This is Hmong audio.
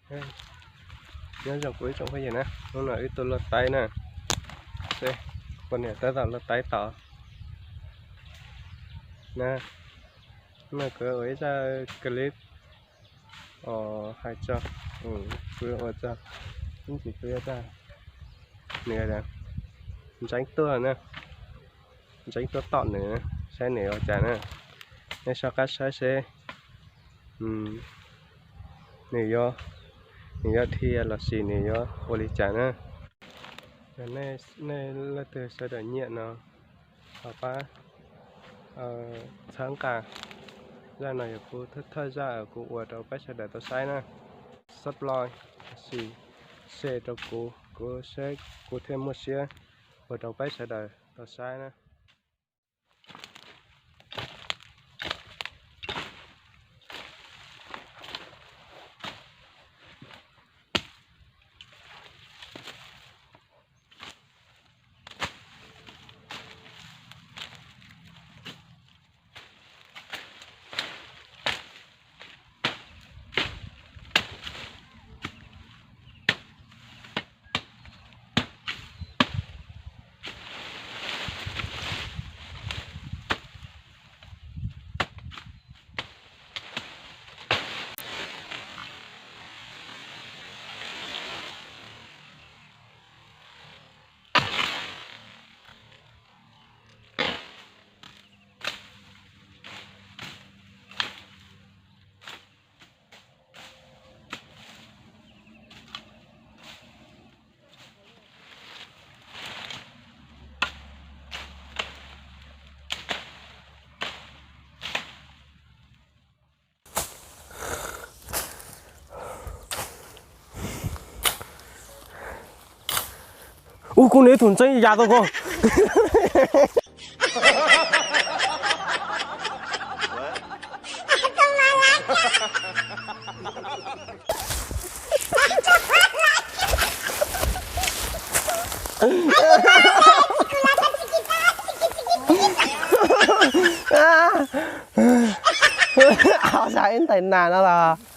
Nyob zoo kuv ib tsoom phooj ywg na, hnub no wb tuaj luaj taib na, seb poj niam tab tom luaj taib tod na. Hnub no kuv ua ib zaj clip os hais txog, kuv ua txog ib ntsis kuv yuav txog nws, ntseeb tuaj na, ntseeb tuaj tom nws, saib nws ua cas na. Nej soj qab saib seb nws yuav, nws yuav dhia los sis nws yuav ua li cas na. Nej leej twg sawv daws nyiam no ho pab txhawb nqa. Zaj no yog kuv thawj zaj kuv ua rau peb sawv daws tau saib na. Subscribe los sis share rau kuv, kuv seb kuv thiaj muaj siab ua rau peb sawv daws tau saib na. Ub, kuv nws tus ntseeb ya tau ko. Xav ib ntais nas no los.